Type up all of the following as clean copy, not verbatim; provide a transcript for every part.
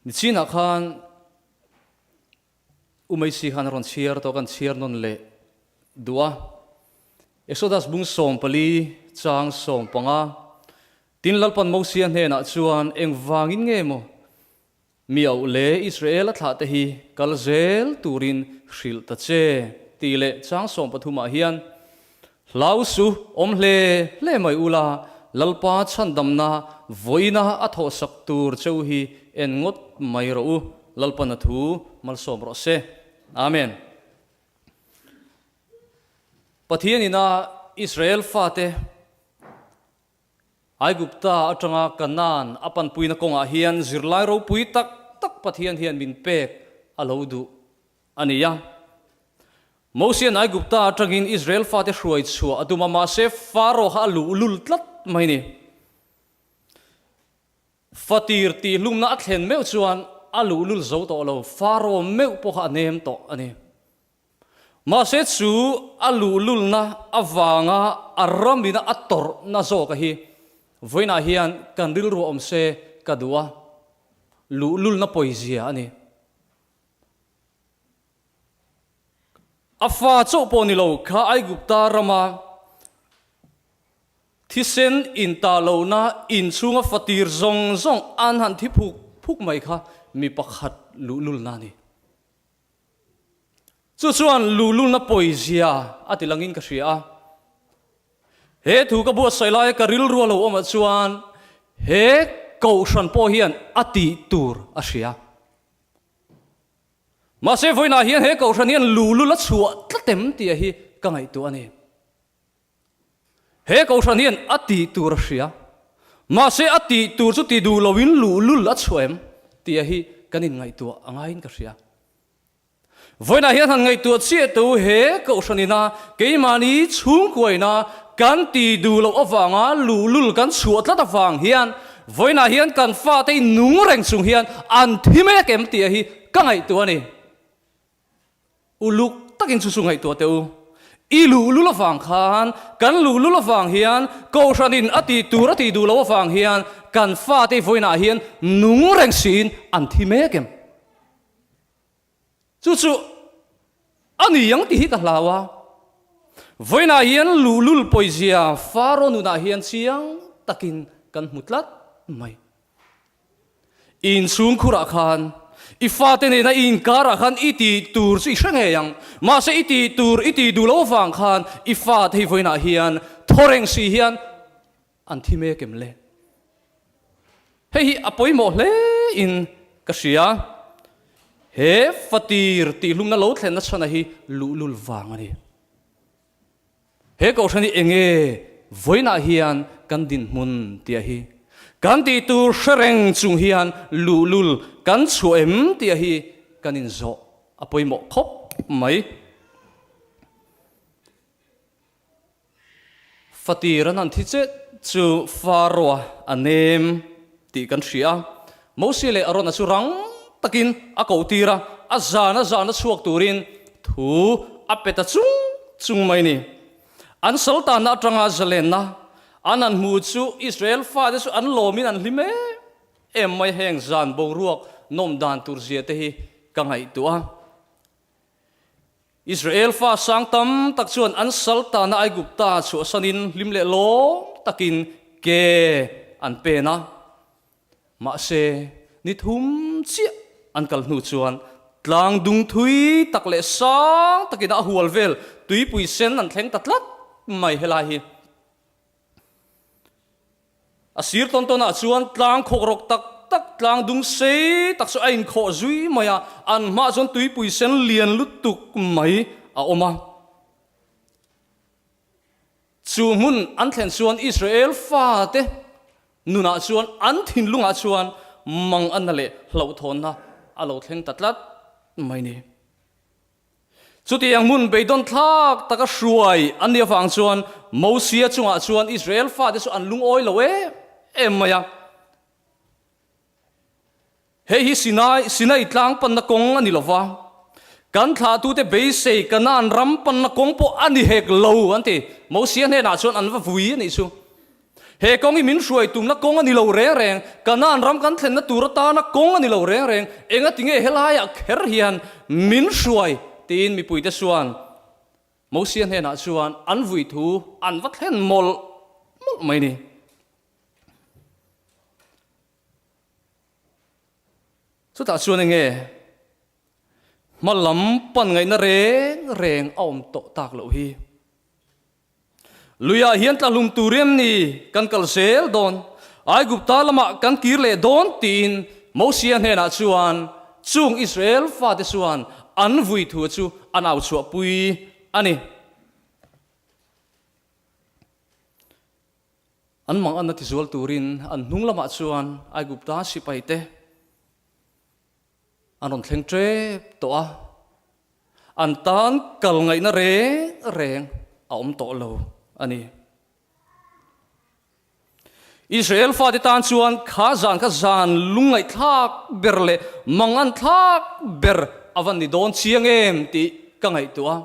Nichinah khan Umaisi khan a rawn chhiar tawh kan chhiar nawn leh duh a. Exodus bung 14 chang 15 Tin Lalpan Mosia hnenah chuan engvangin nge maw mi auh leh Israel a thlah te hi kal zel turin hrilh ta che tih leh chang 13 ah hian Hlau su awm hle hle mai ula Lalpa chhandamna vawiina a thawhsak tur cheu hi en ngawt mai rawh u, Lalpan a thu malsawm rawh se. Amen. Pathian ina Israel fate Aigupta atanga Kanaan a panpuina kawngah hian zirlai ropui tak tak Pathian hian min pek a lo duh a ni a. Mosian Aigupta atangin Israel fate hruai chhuah a tum a, mahse Pharaoh kha a luhlul tlat mai ni. Fatir tihlumna a thlen meuh chuan a luhlul zo tawh lo, Pharaoh meuh pawh kha a nem tawh a ni. Mahse chu a luhlulna avanga a ramina a tawrhna zawka hi vawiinah hian kan rilru awm se ka duh a, luhlulna pawizia a ni. A fa chauh pawh ni lo kha Aigupta rama thisen intah lohna inchhunga fatir zawng zawng an han thi phuk phuk mai kha mi pakhat luhlulna a ni. Chu chuan luhlulna pawizia a ti langin ka hria a. He thu ka buatsaih laia ka rilru a lo awmah chuan he kohhran pawh hian a tih tur a hria. Mahse vawiinah hian he kohhran hian luhlul a chhuah tlat em tih hi ka ngaihtuah a ni. He kohhran hian a tih tur a hria, mahse a tih tur chu ti duh loin luhlul a chhuah em tih hi kan inngaihtuah a ngaiin ka hria. Vawiinah hian han ngaihtuah chiah tu he kohhran ina keimahni chhungkuaina kan ti duh loh avanga luhlul kan chhuah tlat avang hian vawiinah hian kan fate nung reng chung hian an thi mek em tih hi ka ngaihtuah a ni. Uluk takin chu chu ngaihtuah teh u. I luhlul avang khan, kan luhlul avang hian, Kohhranin a tih tur a tih duh loh avang hian kan fate vawiinah hian nung reng siin an thi mek em? Chu chu a ni ang tih hi ka hlau a. Vawiinah hian luhlul pawizia Faro nunah hian chiang takin kan hmu tlat mai. I inchhung khurah khan, i fate nena i inkarah khan i tih tur chu i hre ngei ang. Mahse i tih tur i tih duh lo avang khan i fate hi vawiinah hian thaw reng si hian an thi mek em le? Hei hi a pawimawh hle in ka hria. He fatir tihhlumna lo thlenna chhana hi luhlul vang a ni. He kohhran hi enge vawiinah hian kan dinhmun tih hi kan tih tur hre reng chung hian luhlul kan chhuah em tih hi kan inzawh a pawimawh khawp mai. Fatir an han thi chet chu Pharaoh-a a nem tih kan hria a, Mosia leh Arona chu rang takin a koh tir a, a zan a zan a chhuak turin thu a pe ta chung chung mai ni. An saltanna atanga zalenna an han hmu chu Israel fate chu an lawmin an hlim em em mai heng zan boruak nawm dan tur zia te hi ka ngaihtuah a. Israel fa sang tam tak chuan an saltana Aigupta chhuahsanin hlim leh lawm takin ke an pen a. Mahse, ni thum chiah an kal hnu chuan tlang dung thui tak leh sang takin a hual vel tuipui sen an thleng ta tlat mai helai hi. A sir tawn tawnah chuan tlang khawk rawk tak tak, tlang dung sei tak chu a inkhawh zui mai a, an hmaah chuan tuipui sen lian lutuk mai a awm a. Chu hmun an thlen chuan Israel fate nunah chuan an thinlungah chuan manganna leh hlauhthawnna a lo thleng ta tlat mai ni. Chutiang hmun beidawn thlak taka hruai an nih avang chuan Mosia chungah chuan Israel fate chu an lungawi lo em em mai a. Hei hi Sinai, Sinai tlang panna kawng a ni lo va, kan thlahtute beisei Kanaan ram panna kawng pawh a ni hek lo an ti. Mosia hnenah chuan an va vui a nih chu. He kawng hi min hruai tumna kawng a ni lo reng reng, Kanaan ram kan thlenna tur atana kawng a ni lo reng reng, engati nge helaiah kher hian min hruai? tiin mipuite chuan Mosia hnenah chuan an vui thu an va thlen mawlh mawlh mai ni. Chutah chuan enge hma lam pan ngaihna reng reng a awm tawh tak loh hi. Luiah hian tlahlum tur em ni kan kal zel dawn, Aigupta lamah kan kir leh dawn tiin Mosia hnenah chuan chung Israel fate chuan an vui thu chu an au chhuahpui a ni. An mang anna tizual turin an hnung lamah chuan Aigupta sipaite an rawn thleng tep tawh a, an tan kal ngaihna reng reng a awm tawh lo a ni. Israel fate tan chuan kha zan kha zan lungngaihthlak ber leh manganthlak ber a va ni dawn chiang em tih ka ngaihtuah a.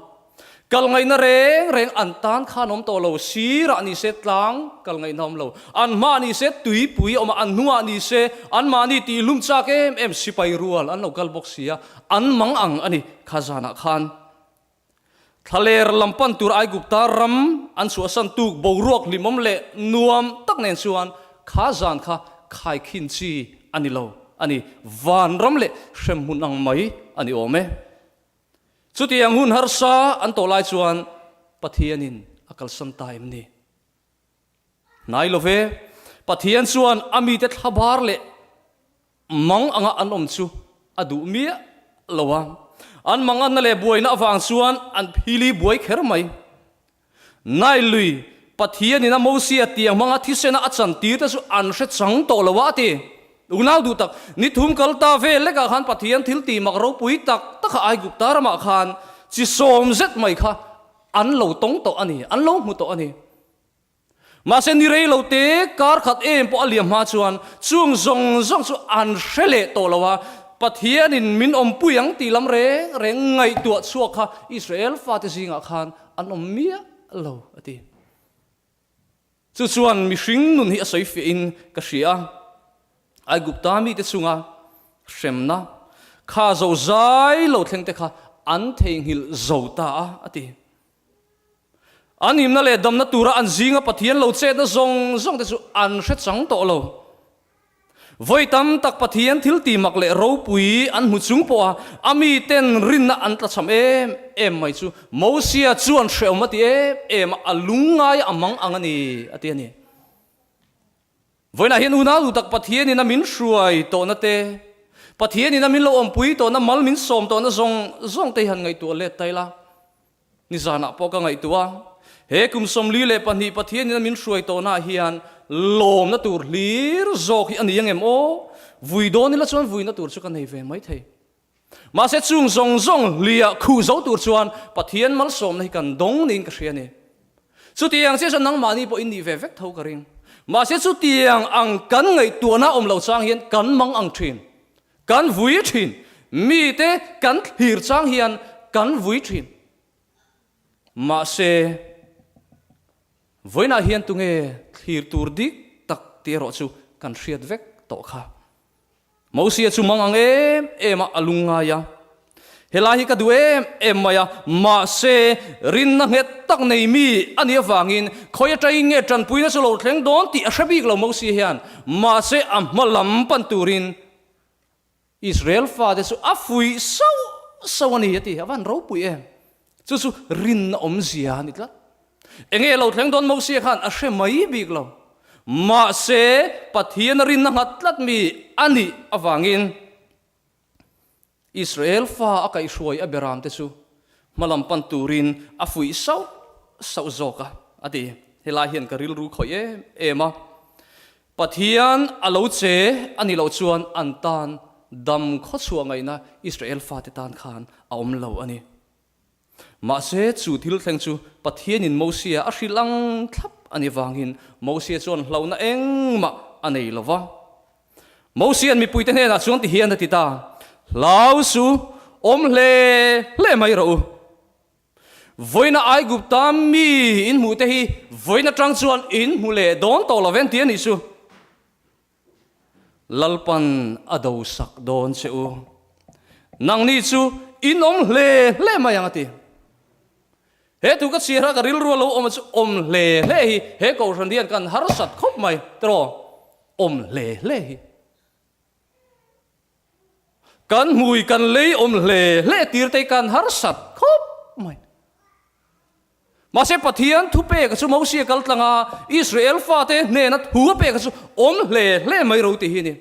Kal ngaihna reng reng an tan khan awm tawh lo, sirah ni se tlang kal ngaihna awm lo, an hmah ni se tuipui a awm a, an hnungah ni se anmahni tihlum chak em em sipai rual an lo kal bawk si a, an mang ang a ni kha zanah khan. Thlaler lam pan tur Aigupta ram an chhuahsan tuk boruak hlimawm leh nuam tak nen chuan kha zan kha khaikhin chi a ni lo a ni, vanram leh hremhmun ang mai a ni awm e. Chutiang hun harsa an tawh lai chuan Pathianin a kalsan ta em ni? Hnai lo ve, Pathian chuan a mite thlabar leh mang anga an awm chu a duh miah lo a. An manganna leh buaina avang chuan an phili buai kher mai. Nile lui Pathianin a Mosia tiang hmanga thisena a chantir te chu an hre chang tawh lo a, a ti. Unau duh tak, ni thum kal ta vel lekah khan Pathian thil tih mak ropui tak tak a Aigupta ramah khan chi sawm zet mai kha an lo tawng tawh a ni, an lo hmu tawh a ni. Mahse ni rei lo te kar khat em pawh a liam hma chuan chung zawng zawng chu an hre leh tawh lo a, Pathianin min awmpui ang tih lam reng reng ngaihtuah chhuak kha Israel fate zingah khan an awm miah lo a ti. Chu chuan mihring nun hi a sawi fiahin ka hria a, Aigupta mite chunga hremna kha zo zai lo thleng te kha an theihnghilh zo ta a a ti. An himna leh damna tura an zinga Pathian lo chetna zawng zawng te chu an hre chang tawh lo. Vawi tam tak Pathian thil ti mak leh ropui an hmu chung pawha a miten rinna an tlachham em em mai chu Mosia chuan hrehawm a ti em em a, a lungngai a mang ang a ni, a ti a ni. Vawiinah hian unau duh tak Pathianin a min hruai tawhna te, Pathianin a min lo awmpui tawhna, mal min sawm tawhna zawng zawng te hi han ngaihtuah let ta ila. Nizanah pawh ka ngaihtuah a, he kum 42 Pathianin a min hruai tawhnaah hian lawmna tur hlir zawk hi a ni angem aw? Vui dawn ila chuan vuina tur chu ka nei ve mai thei. Mahse chung zawng zawng hliah khuh zo tur chuan Pathian malsawmna hi kan dawng niin ka hria a ni. Chutiang chiah chuan nangmahni pawh in nih ve vek tho ka ring. Mahse chutiang ang kan ngaihtuahna awm lo chang hian kan mang ang thin. Kan vui thin, mite kan thlir chang hian kan vui thin. Mahse, vawiinah hian tunge thlir tur dik tak tih erawh chu kan hriat vek tawh kha. Mosia chu mang ang em em a, a lungngai a. Helai hi ka duh em em mai a, mahse rinna nghet tak nei mi a nih avangin khawi atangin nge tanpuina chu lo thleng dawn tih a hre bik lo Mosia hian, mahse a hma lam pan turin Israel fate chu a fuih sauh sauh a ni a ti, a van ropui em! Chu chu rinna awmzia a ni tlat. Enge lo thleng dawn Mosia khan a hre mai bik lo, mahse Pathian a rinna nghat tlat mi a nih avangin, Israel fa a kaihhruai a beramte chu hmalam pan turin a fuih sauh sauh zawk a, a ti. Helai hian ka rilru khawih em em a, Pathian a lo che a nih loh chuan an tan dam khawchhuah ngaihna Israel fate tan khan a awm lo a ni. Mahse, chu thil thleng chu Pathianin Mosia a hrilh ang thlap a ni vangin Mosia chuan hlauhna engmah a nei lo va. Mosia'n mipuite hnenah chuan ti hian a ti ta, Hlau su, awm hle hle mai rawh u. Vawiina Aigupta mi in hmuh te hi vawiin atang chuan in hmu leh dawn tawh lo ven ti a nih chu. Lalpan a do sak dawn che u. Nangni chu in awm hle hle mai ang a ti. He thu ka chhiar a ka rilru a lo awm a chu awm hle hle hi he kohhran hian kan harsat khawp mai tiraw awm hle hle hi. Kan hmui kan lei awm hle hle tir te kan harsat khawp mai. Mahse Pathian thu pek chu Mosia kal tlang a, Israel fate hnena thu a pek chu awm hle hle mai ro ti hi a ni.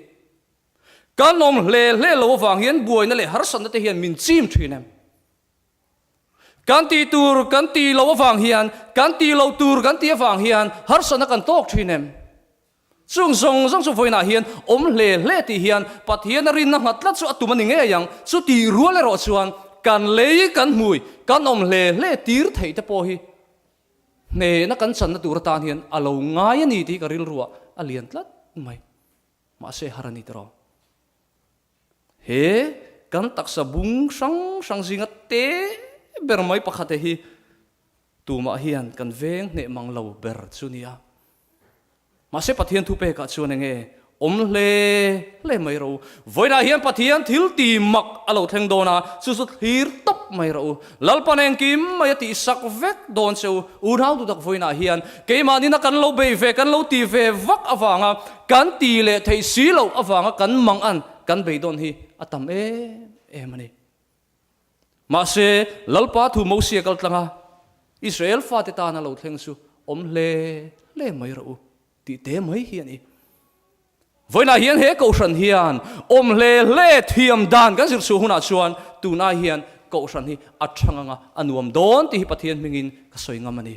Kan awm hle hle lo avang hian buaina leh harsatna te hian min chim thin em? Kan tih tur kan tih loh avang hian, kan tih loh tur kan tih avang hian harsatna kan tawk thin em? Chung zawng zawng chu vawiinah hian awm hle hle tih hian Pathian a rinna nghat tlat chu a tum a ni ngei ang. Chutih rual erawh chuan kan lei kan hmui kan awm hle hle tir theih te pawh hi hnehna kan channa tur atan hian a lo ngai a ni tih ka rilruah a lian tlat mai. Mahse har a ni tawh. He kan taksa bung hrang hrang zinga te ber mai pakhate hi tumah hian kan veng hneh mang lo ber chu nia. Mahse Pathian thupekah chuan enge awm hle hle mai rawh u. Vawiinah hian Pathian thil ti mak a lo thleng dawn a, chu chu thlir tawp mai rawh u. Lalpan engkim mai a tihsak vek dawn che u. Unau duhtak vawiinah hian keimahni na kan lo bei ve, kan lo ti ve vak avanga kan ti leh theih si loh avanga kan mang an kan beidawn hi a tam em em a ni. Mahse, Lalpa thu Mosia kal tlanga Israel fate tana lo thleng chu awm hle hle mai rawh u tih te mai hi a ni. Vawiinah hian he kohhran hian awm hle hle thiam dan kan zir chhuah hunah chuan tunai hian kohhran hi a thang anga a nuam dawn tih hi Pathian hmingin ka sawi ngam a ni.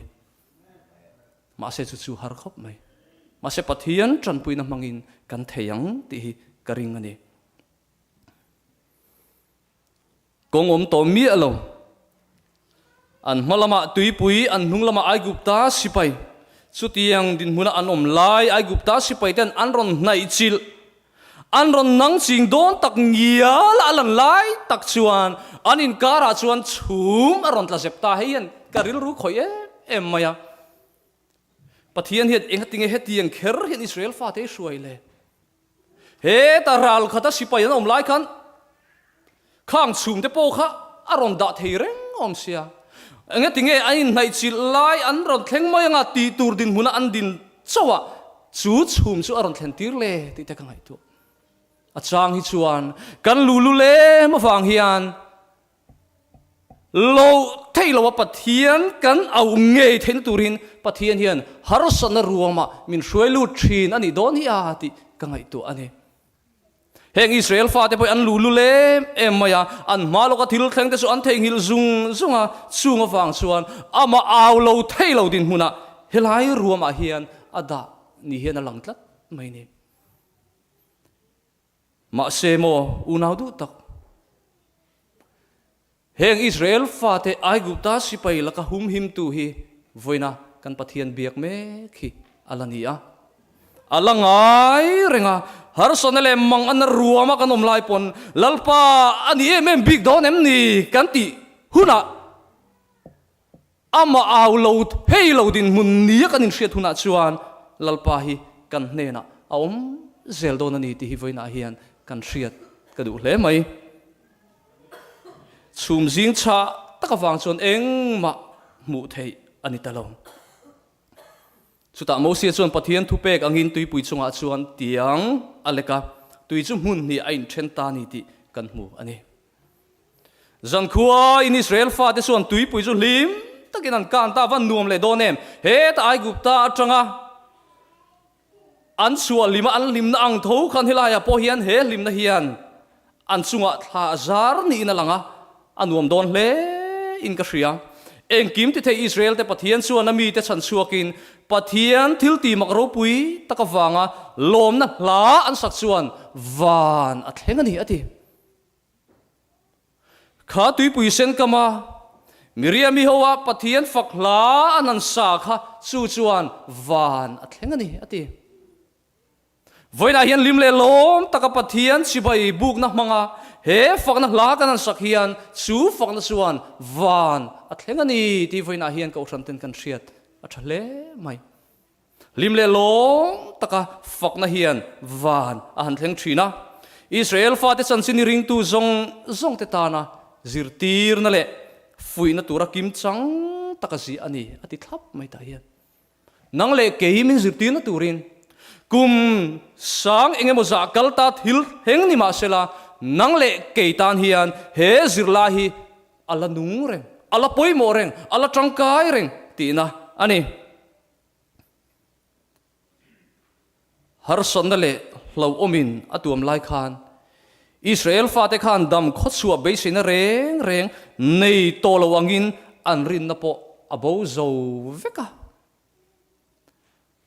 Mahse chu chu har khawp mai. Mahse Pathian tanpuina hmangin kan thei ang tih hi ka ring a ni. Kawng awm tawh miah lo. An hma lamah tuipui, an hnung lamah Aigupta sipai. Chutiang dinhmuna an awm lai Aigupta sipai ten an rawn hnaih chilh. An rawn nang ching dawn tak ngial a lan lai tak chuan an inkarah chuan chhum a rawn tla zep ta. Hei hian ka rilru khawih em em mai a. Pathian hian engatinge hetiang kher hian Israel fate hi hruai le? Heta ral khata sipai an awm lai khan khang chhungte pawh kha a rawn dah thei reng awm sia. Engatinge an inhnaih chilh lai an rawn thleng mai anga tih tur dinhmuna an din chauh a, chu chhum chu a rawn thlen tir le tih te ka ngaihtuah. A chang hi chuan kan lu lu lem avang hian Lo thei lo a Pathian kan au ngei theihna turin Pathian hian harsatna ruamah min hruai lut thin a nih dawn hi a tih ka ngaihtuah a ni. Heng Israel fate pawh hi an luh lul em em mai a, an hma lawka thil thleng te chu an theihnghilh zung zung a, chung avang chuan amah au lo thei lo dinhmunah helai ruamah hian a dah ni hian a lang tlat mai ni. Mahse maw, unau duh tak, heng Israel fate Aigupta sipai laka humhimtu hi vawiina kan Pathian biak mek hi a la ni a. A la ngai reng a, harsatna leh manganna ruama kan awm lai pawn Lalpa a ni em em bik dawn em ni kan tih hunah, Amah au lo thei lo dinhmun nia kan inhriat hunah chuan Lalpa hi kan hnenah a awm zel dawn a ni tih hi vawiinah hian kan hriat ka duh hle mai. Chhum zing chhah tak avang chuan engmah hmuh theih a ni ta lo. Chutah Mosia chuan Pathian thupek angin tuipui chungah chuan tiang a lek a, tui chu hmun hnih a inthen ta a ni tih kan hmu a ni. Zankhua in Israel fate chuan tuipui chu hlim takin an kan ta, van nuam leh dawn em? Heta Aigupta atanga an chhuah hlima an hlimna ang tho khan helaiah pawh hian he hlimna hian an chungah thla a zar niin a lang a, a nuam dawn hle in ka hria. Engkim ti thei Israel te Pathian chuan a mite chhan chhuakin Pathian thil ti mak ropui tak avanga lawmna hla an sak chuan van a thleng a ni a ti. Kha tuipui sen kama Miriami hoa Pathian fak hla an han sa kha chu chuan van a thleng a ni, a ti. Vawiinah hian hlim leh lawm taka Pathian chibai bukna hmanga. He fakna hla kan han sak hian chu fakna chuan van a thleng a ni tih vawiinah hian Kohhran ten kan hriat a tha hle mai. Hlim leh lawm taka fakna hian van a han thleng thin a. Israel fate chanchin i ringtu zawng zawngte tana zirtirna leh fuihna tura kimchang taka ziah a ni a ti thlap mai tah hian. Nang leh kei min zirtirna turin kum sang eng emaw zah kal ta thil thleng ni mah sela, nang leh kei tan hian he zirlai hi a la nung reng, a la pawimawh reng, a la tangkai reng tihna a ni. Harsatna leh hlauhawmin a tuam lai khan Israel fate khan dam khawchhuah beiseina reng reng nei tawh lo angin an rinna pawh a bo zo vek a.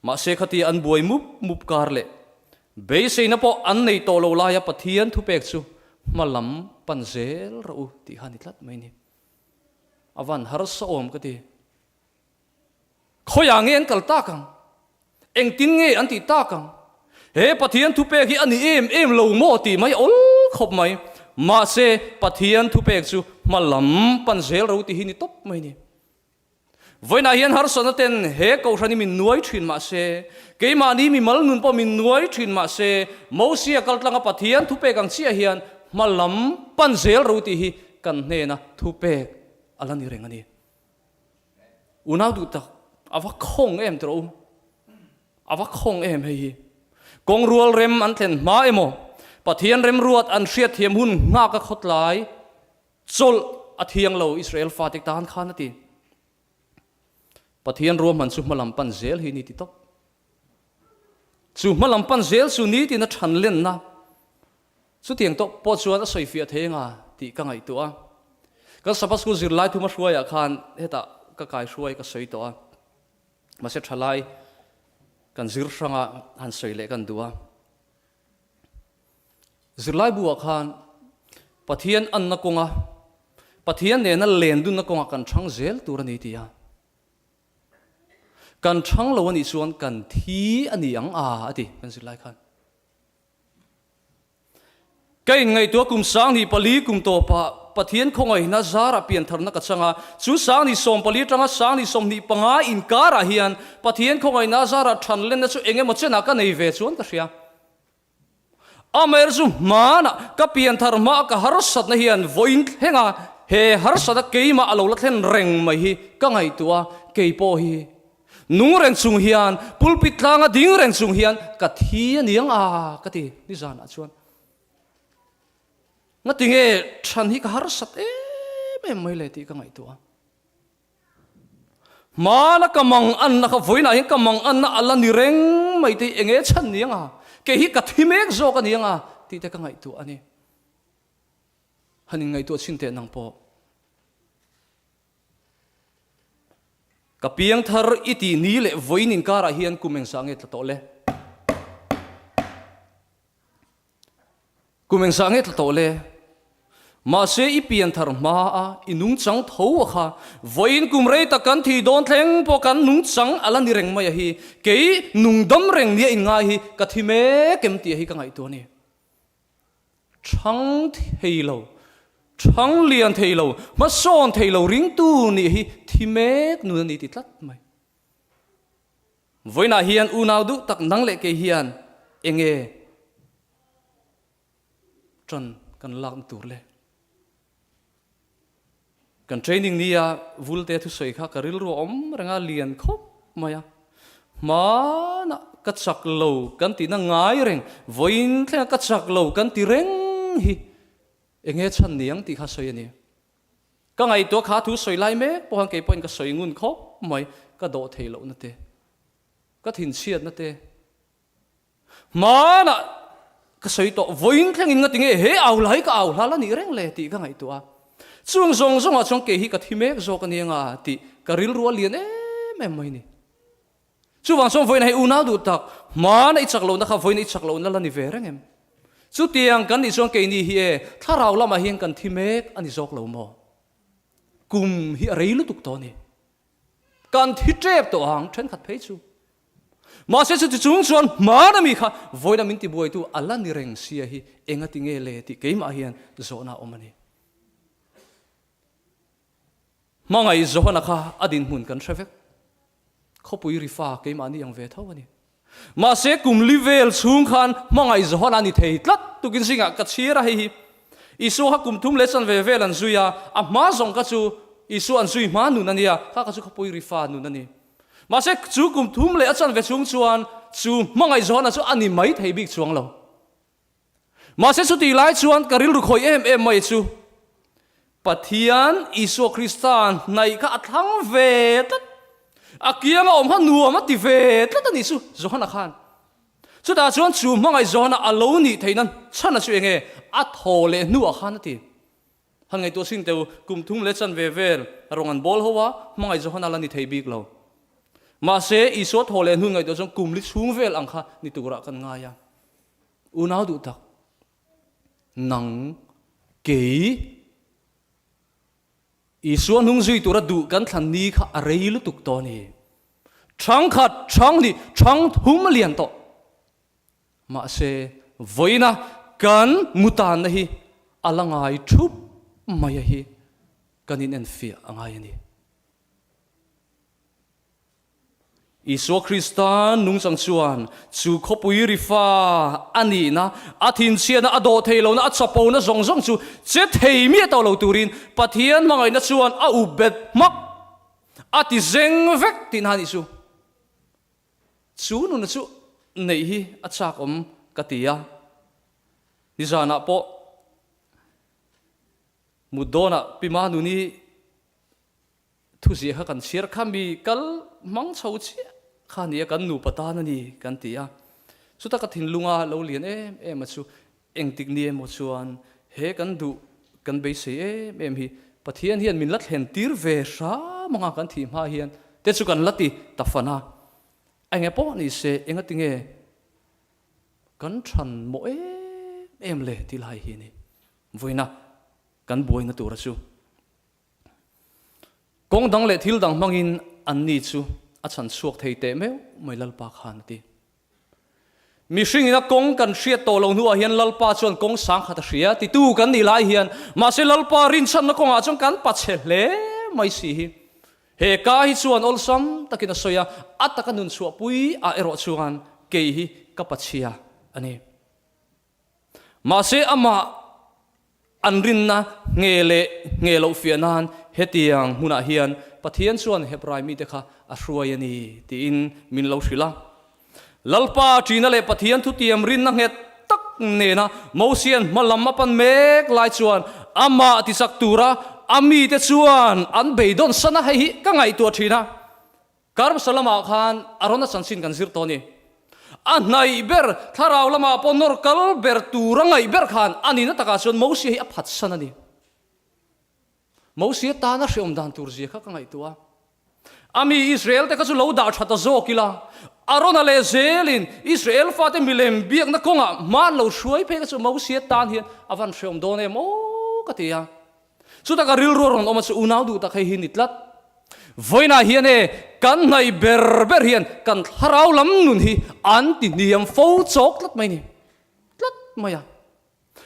Mahse khatia an buai mup mup kar leh beiseina pawh an nei tawh lo laia Pathian thupek chu hma lam pan zel rawh u tih kha a ni tlat mai ni. A van harsa awm ka ti. Khawiah nge an kal tak ang? Engtin nge an tih tak ang? He Pathian thupek hi a ni em em lo maw tih mai awl khawp mai. Mahse, Pathian thupek chu hma lam pan zel ro ti hi ni tawp mai ni. Vawiinah hian harsatna ten he kohhran hi min nuai thin mahse, keimahni mimal nun pawh min nuai thin mahse, Mosia kaltlanga Pathian thupek ang chiah hian hma lam pan zel ro tih hi kan hnena thupek a la ni reng a ni. Unau duh tak, a va khawng em tawh u. A va khawng em hei hi. Kawng rual rem an thlen hma emaw, Pathian remruat an hriatthiam hun nghak a khawtlai chawlh a thiang lo Israel fate tan khan a ti. Pathian ruahman chu hmalam pan zel hi ni ti tawp. Chu hmalam pan zel chu nitin a than lenna Chutiang tawh pawh chuan a sawi fiah thei anga tih ka ngaihtuah a. Kan Sabbath School zirlai thuma hruaiah khan hetah ka kai hruai ka sawi tawh a. Mahse thalai kan zir hranga han sawi leh kan duh a. Zirlai buah khan Pathian anna kawnga Pathian nena len dunna kawngah kan thang zel tur a ni ti a. Kan thang lo a nih chuan kan thi a ni ang a a ti kan zirlai khan. Ka inngaihtuah kum 24 kum tawpah Pathian khawngaihna zarah piantharna ka chang a, chu 24 atanga 25 inkarah hian Pathian khawngaihna zarah thanlenna chu eng emaw chenah ka nei ve chuan ka hria. Amaherawhchu hmanah ka pianthar hmaa ka harsatna hian vawiin thlenga he harsatna keimah a lo la thlen reng mai hi ka ngaihtuah a, kei pawh hi Nung reng chung hian, pulpit tlanga ding reng chung hian ka thi a niang a, ka ti nizanah chuan. Ngati nge than hi ka harsat em em mai le tih ka ngaihtuah a. Hmana ka mang anna kha vawiinah hian ka mang anna a la ni reng mai te hi enge chhan niang a, kei hi ka thi mek zawk a niang a tih te ka ngaihtuah a ni. Han inngaihtuah chhin teh nang pawh. Ka piang thar i tih ni leh vawiin inkarah hian kum engzah nge tla tawh le? Kum engzah nge tla tawh le? Mahse i pian thar hma a i nungchang tho a kha vawiin kum rei tak kan thih dawn thleng pawh kan nungchang a la ni reng mai a hi kei nungdam reng nia inngai hi ka thi mek em tih hi ka ngaihtuah a ni. Thang thei lo, thang lian thei lo, hmasawn thei lo ringtu nih hi thi mek nun a ni ti tlat mai. Vawiinah hian unau duh tak nang leh kei hian enge tan kan lakna tur le? Kan training nia Vulte thusawi kha ka rilru a awm reng a, lian khawp mai a. Hmanah ka chak lo kan tihna ngai reng, vawiin thlenga ka chak lo kan ti reng hi enge chhan ni ang tih kha sawi a ni. Ka ngaihtuah kha thu sawi lai mek pawh khan kei pawhin ka sawi ngun khawp mai, ka dawh thei lohna te, ka thinchhiatna te, Hmanah ka sawi tawh, vawiin thlengin nga tinge he au hla hi ka au hla la nih reng le tih ka ngaihtuah a. Chung zawng zawngah chuan kei hi ka thi mek zawk a ni anga tih ka rilru a lian em em mai ni. Chuvang chuan vawiin hei unau duh tak, hmana i chak lohna kha vawiin i chak lohna la ni ve reng em? Chutiang kan nih chuan keini hi e thlarau lamah hian kan thi mek a ni zawk lo maw? Kum hi a rei lutuk tawh a ni. Kan thi tep tawh ang thenkhat phei chu. Mahse chuti chung chuan hmana mi kha vawiina min tibuaitu a la ni reng sia hi engati nge le tih keimah hian zawhna a awm a ni. Hmangaih Johana kha a dinhmun kan hre vek. Khawpui rifa keimahni ang ve tho a ni. Mahse kum li vel chhung khan hmangaih Johana a ni thei tlat tukin zingah ka chhiar a hei hi. Isua kha kum thum leh chanve vel an zui a, a hma zawng kha chu Isua an zui hma nun a nia, kha kha chu khawpui rifa nun a ni. Mahse chu kum thum leh a chanve chhung chuan chu hmangaih Johana chu a ni mai thei bik chuang lo. Mahse chutih lai chuan ka rilru khawih em em mai chu Pathian Isua Krista hnaih kha a thlang ve tlat, a kianga awm kha nuam a ti ve tlat a nih chu Johana khan. Chutah chuan chu hmangaih Johana a lo nih theih nan chhana chu enge a thaw leh hnuah khan a ti. Han ngaihtuah sin teu kum thum leh chanve vel rawng an bawl ho a, hmangaih Johana la ni thei bik lo. Mahse Isua thaw leh hnu ngaihtuah chuan kum li chhung vel ang kha ni turah kan ngai a. Unau duh tak, nang kei Isua hnung zui tura duh kan thlan ni kha a rei lutuk tawh a ni. Thang khat, thang hnih, thang thum a lian tawh. Mahse, vawiina kan mutanna hi a la ngai thup mai a hi kan inenfiah a ngai a ni. Isua Krista nungchang chuan chu khawpui rifa a nihna, a thinchhiatna, a dawh thei lohna, a chapona zawng zawng chu che thei miah tawh lo turin Pathian hmangaihna chuan a up bet hmak, a ti zeng vek tihna a nih chu. Chu nuna chu neih hi a chak awm ka ti a, nizanah pawh mut dawnah Pi Manuni Thuziah kha kan chhiar kha mi kal hmang chho chiah kha nia kan nupa tan a ni kan ti a. Chuta ka thinlunga lo lian em em a chu engtik ni emaw chuan he kan duh kan beisei em em hi Pathian hian min la thlen tir ve hram anga kan thih hma hian te chu kan la ti ta fan a. Enge pawh ni se engati nge kan than mawh em em le tih lai hi a ni. Vawiina kan buaina tura chu. Kawng dang leh thil dang hmangin anni chu a chhan chhuak thei teh meuh mai Lalpa khan a ti. Mihringin a kawng kan hriat tawh lo hnuah hian Lalpa chuan kawng sang khat a hria titu kan nih lai hian mahse Lalpa rinchhanna kawngah chuan kan pachhe hle mai si hi. He ka hi chuan awlsam takin a sawi a, a taka nun chhuahpui ah erawh chuan kei hi ka pachhia a ni. Mahse amah an rinna nge leh nge loh fiah nan hetiang hmunah hian Pathian chuan Hebrai mite kha a hruai a ni tiin min lo hrilh a. Lalpa ṭina leh Pathian thutiam rinna nghet tak nena Mosia'n hma lam a pan mek lai chuan amah tichak tura a mite chuan an beidawn san a, hei hi ka ngaihtuah ṭhin a. Karmsa lamah khan Arona chanchin kan zir tawh a ni. A hnaih ber, thlarau lamah pawh nawr kal ber tura ngaih ber khan a nihna takah chuan Mosia hi a phatsan a ni. Mosia tana hreawm dan tur zia kha ka ngaihtuah a. A mi Israel te kha chu lo dah tha ta zawk ila, Arona leh zelin Israel fate milem biakna kawngah hma an lo hruai phei kha chu Mosia tan hian a van hreawm dawn em aw ka ti a. Chutah ka rilru a rawn awm a chu unau duh tak hei hi ni tlat. Vawiinah hian e kan hnaih ber ber hian kan thlarau lam nun hi an ti hniam fo chawk tlat mai ni. Tlat mai a.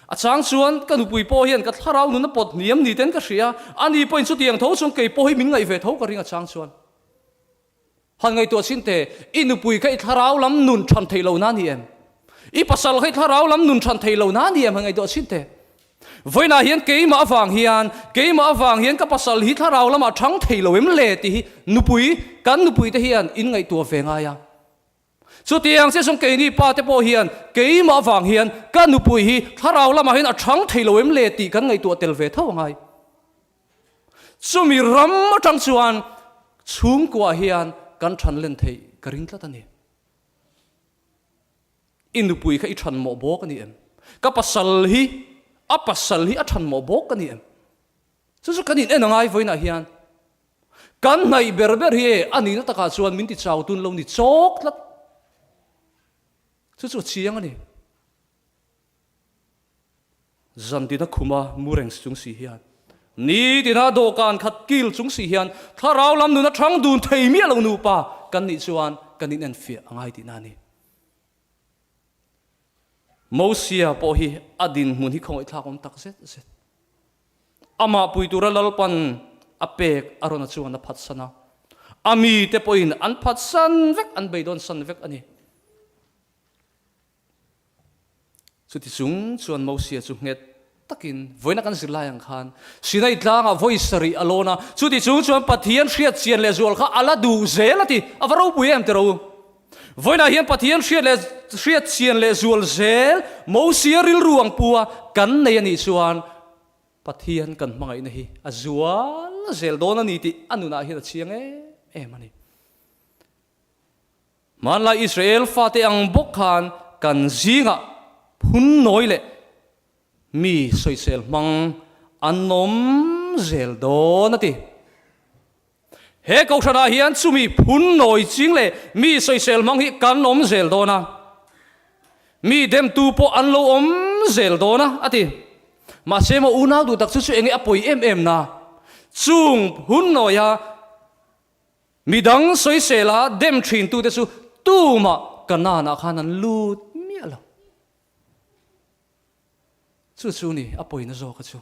A chang chuan ka nupui pawh hian ka thlarau nun a pawt hniam ni ten ka hria a, ani pawhin chutiang tho chuan kei pawh hi min ngaih ve tho ka ring a chang chuan. Han ngaihtuah chin teh, i nupui kha i thlarau lam nun than theih lo na ni em? I pasal kha i thlarau lam nun than theih lo na ni em? Han ngaihtuah chin teh. Vawiinah hian keimah avang hian, keimah avang hian ka pasal hi thlarau lamah thang thei lo em le tih hi nupui, kan nupui te hian in ngaihtuah ve ngai a. Chutiang chiah chuan keini pa te pawh hian keimah avang hian ka nupui hi thlarau lamah hian a thang thei lo em le tih kan ngaihtuah tel ve tho angai. Chumi ram atang chuan chhungkuah hian kan than len theih ka ring tlat a ni. I nupui kha i than mawh bawk a ni em? Ka pasal hi, a pasal hi a than mawh bawk ka ni em? Chu chu kan in en angai vawiinah hian kan hnaih ber ber hi e a nihna takah chuan min ti chau tun lo ni chawk tlat. Chu chu a chiang a ni. Zan tina khuma mu reng chung si hian, ni tina dawhkan khat kil chung si hian thlarau lam nuna thang dun thei miah lo nupa kan nih chuan kan inenfiah a ngai tihna a ni. Mosia pawh hi a dinhmun hi khawngaihthlak awm tak zet zet. Amah pui tura Lalpan a pek a rawn a chuan a phatsan a, a mite pawhin an phatsan vek, an beidawnsan vek a ni. Chuti chung chuan Mosia chu nghet takin vawiina kan zir lai ang khan Sinai tlangah vawi sarih a lawn a, chuti chung chuan Pathian hriat chian leh zual kha a la duh zel a ti. A va ropui em tiro. Vawiinah hian Pathian hriat leh hriat chian leh zual zel Mosia rilru ang pu a kan nei a nih chuan Pathian kan hmangaihna hi a zual zel dawn a ni tih a nunah hian a chiang em em a ni. Hmanlai Israel fate ang bawk khan kan zingah phun nawi leh mi sawisel hmang an awm zel dawn a ti. He kohhranah hian chumi phun nawi ching leh mi sawisel hmang hi kan awm zel dawn a, mi demtu pawh an lo awm zel dawn a, a ti. Mahse maw unau duh tak chu chu enge a pawi em em na? Chung phun nawia Midang sawisela dem thintute chu tumah Kanaan-ah khan an lut miah lo. Chu chu ni a pawina zawka chu.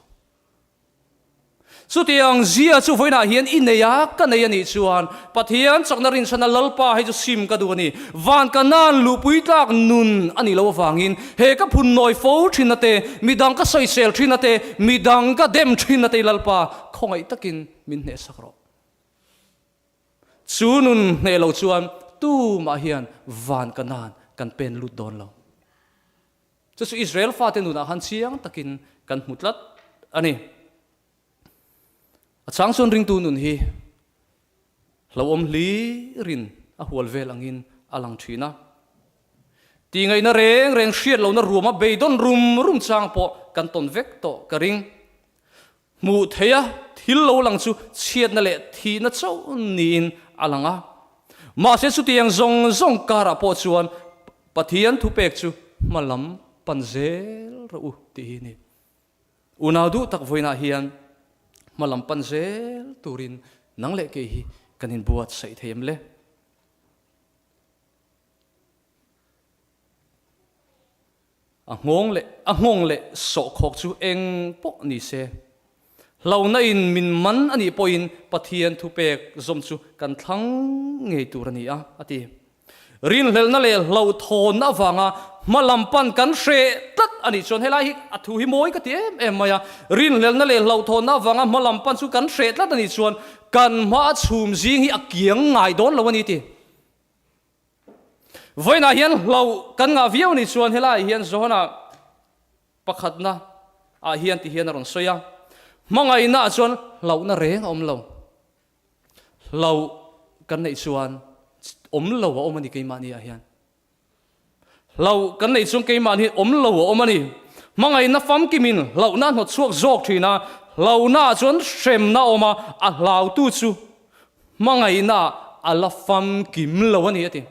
Chutiang zia chu vawiinah hian i nei a, ka nei a nih chuan Pathian chakna rinchhana Lalpa hei chu sim ka duh a ni. Van Kanaan luhpui tlak nun a nih loh avangin he ka phun nawi fo thinna te, midang ka sawisel thinna te, midang ka dem thinna te i Lalpa khawngaih takin min hnehsak rawh. Chu nun hneh lo chuan tumah hian van ka nan kan pen lut dawn lo. Chu chu Israel fate nunah khan chiang takin kan hmu tlat a ni. A chang chuan ringtu nun hi hlauhawm hlirin a hual vel angin a lang thin a. Tihngaihna reng reng hriat lohna ruama beidawn rum rum chang pawh kan tawn vek tawh ka ring. Hmuh theia thil lo lang chu chhiatna leh thihna chauh niin a lang a. Mahse chutiang zawng zawng karah pawh chuan Pathian thupek chu hma lam pan zel rawh u tih hi a ni. Unau duh tak vawiinah hian hma lam pan zel turin nang leh kei hi kan inbuatsaih thei em le? A nghawng leh a nghawng leh sawhkhawk chu eng pawh ni se, hlauhna in min man a nih pawhin Pathian thupek zawm chu kan thlang ngei tur a ni a, a ti. Rinhlelhna leh hlauhthawnna avanga hma lam pan kan hreh tlat a nih chuan helai hi a thu hi mawi ka ti em em mai a, rinhlelhna leh hlauhthawnna avanga hma lam pan chu kan hreh tlat a nih chuan kan hma a chhum zing hi a kiang ngai dawn lo a ni ti. Vawiinah hian hlauh kan ngah viau ni chuan helaiah hian Johana pakhatna ah hian ti hian a rawn sawi a, hmangaihna ah chuan hlauhna reng a awm lo. Hlauh kan neih chuan awm lo a awm a ni keimahni ah hian. Hlauh kan neih chuan keimahni awm lo a awm a ni. Hmangaihna famkimin hlauhna a hnawt chhuak zawk thin a, hlauhna ah chuan hremna a awm a, a hlautu chu Hmangaihna a la famkim lo a ni a ti.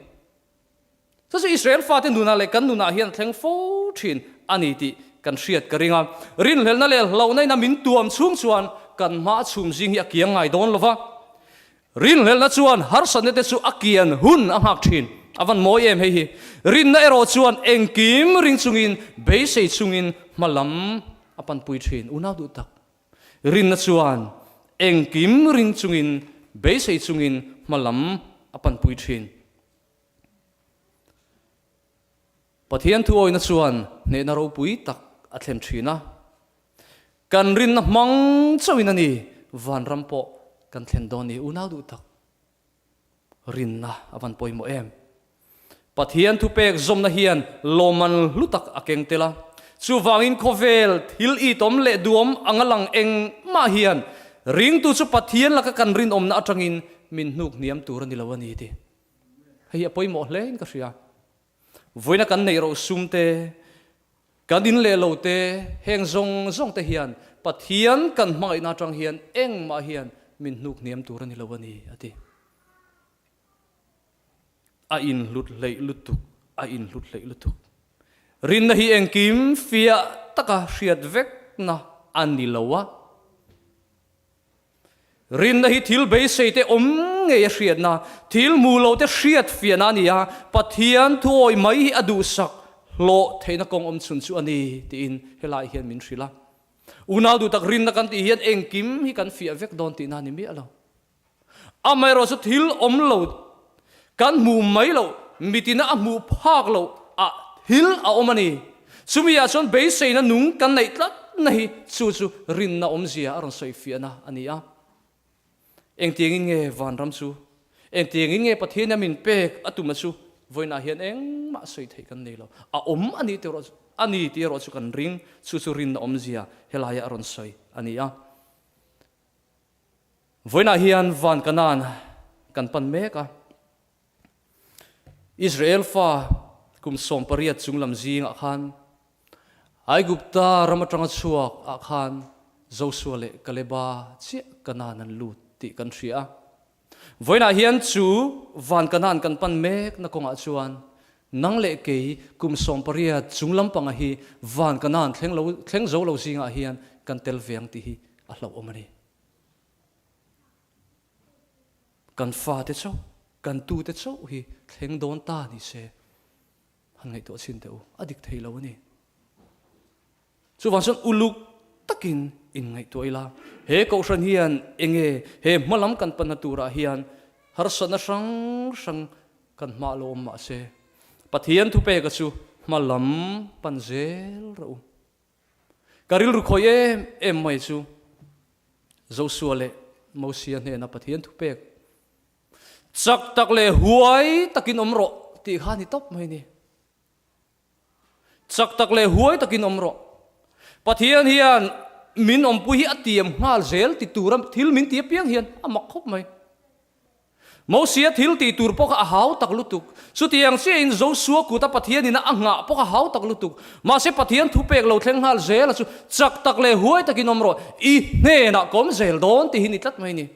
Chu chu Israel fate nunah leh kan nunah hian a thleng fo thin a ni tih kan hriat ka ring a. Rinhlelhna leh hlauhna ina min tuam chhung chuan kan hma a chhum zing hi a kiang ngai dawn lo va. Rinhlelhna chuan harsatna te chu a kian hun a nghak thin. A van mawi em hei hi. Rinna erawh chuan engkim ring chungin beisei chungin hma lam a panpui thin. Unau duh tak. Rinna chuan engkim ring chungin, beisei chungin hma lam a panpui thin. Pathian thuawihna chuan hnehna ropui tak a thlen thin a. Kan rinna hmang chauhin a ni vanram pawh kan thlen dawn ni unau duh tak. Rinna a van pawimawh em? Pathian thupek zawmna hian lawmman hlu tak a keng tel a. Chuvangin khawvel thil itawm leh duam anga lang engmah hian ringtu chu Pathian laka kan rinawmna atangin min hnuk hniam tur a ni lo a ni ti. Hei hi a pawimawh hle in ka hria. Vawiina kan neih roh sum te, kan in leh lo te, heng zawng zawng te hian Pathian kan hmangaihna atang hian engmah hian min hnuk hniam tur a ni lo a ni, a ti. A inhlut hleih lutuk, a inhlut hleih lutuk. Rinna hi engkim fiah taka hriat vekna a ni lo a. Rinna hi thil beisei te awm ngei a hriatna, thil hmu lo te hriat fiahna a ni a, Pathian thuawi mai hi a duhsak hlawh theihna kawng awm chhun chu a ni tiin helai hian min hrilh a. Unau duh tak rinna kan tih hian engkim hi kan fiah vek dawn tihna a ni miah lo. Amaherawh chu thil awm lo kan hmuh mai loh, mitina a hmuh phak loh ah thil a awm a ni. Chumi ah chuan beiseina nung kan neih tlatna hi chu chu rinna awmzia a rawn sawi fiahna a ni a. Engtiangin nge vanram chu, engtiangin nge Pathian a min pek a tuma chu vawiinah hian engmah sawi theih kan nei lo. A awm a ni tih erawh a ni tih erawh chu kan ring, chu chu rinna awmzia helaia a rawn sawi a ni a. Vawiinah hian van Kanaan kan pan mek a. Israel fa kum 18 chung lam zingah khan Aigupta ram atanga chhuak ah khan Josua leh Kaleba chiah Kanaan an lut tih kan hria a. Vawiinah hian chu van Kanaan kan pan mekna kawngah chuan nang leh kei kum 18 chung lampanga hi van Kanaan thleng lo thleng zo lo zingah hian kan tel ve ang tih hi a hlauhawm a ni. Kan fate chauh, kan tute chauh hi thleng dawn ta ni se, han ngaihtuah chhin teh u, a dik thei lo a ni. Chuvang chuan uluk takin inngaihtuah ila, he kohhran hian enge he hmalam kan panna turah hian harsatna hrang hrang kan hmah lo awm mah se, Pathian thupeka chu hmalam pan zel rawh u. Ka rilru khawih em em mai chu Joshua leh Mosia hnena Pathian thupek chak tak leh huai takin awm rawh tih kha a ni tawp mai ni. Chak tak leh huai takin awm rawh. Pathian hian min awmpui hi a tiam nghal zel ti tura thil min ti apiang hian a mak khawp mai. Mosia thil tih tur pawh kha a hau tak lutuk. Chutiang chiahin Josua kuta Pathian ina a nghah pawh kha hau tak lutuk. Mahse Pathian thu pek lo thleng nghal zel a chu chak tak leh huai takin awm rawh, i hnenah ka awm zel dawn ti hi ni tlat mai ni.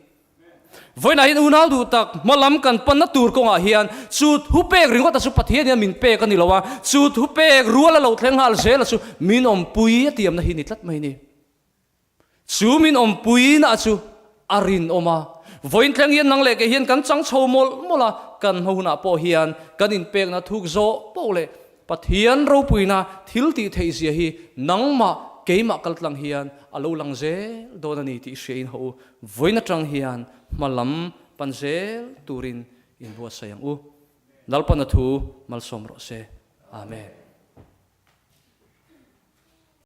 Vawiinah hian unau duh tak hma lam kan panna tur kawngah hian chu thu pek ringawt a chu Pathian hian min pek a ni lo a, chu thu pek rual a lo thleng nghal zel a chu min awmpui a tiamna hi ni tlat mai ni. Chu min awmpuina chu a rinawm a, vawiin thleng hian nang leh kei hian kan chang chho mawlh mawlh a, kan hma hunah pawh hian kan inpekna thuk zawh poh leh Pathian ropuina thil tih theih zia hi nangmah keimah kaltlang hian a lo lang zel dawn a ni tih hriain hawh u, vawiin atang hian hma lam pan zel turin inbuatsaih ang u. Lalpana thu malsawm rawh se. Amen.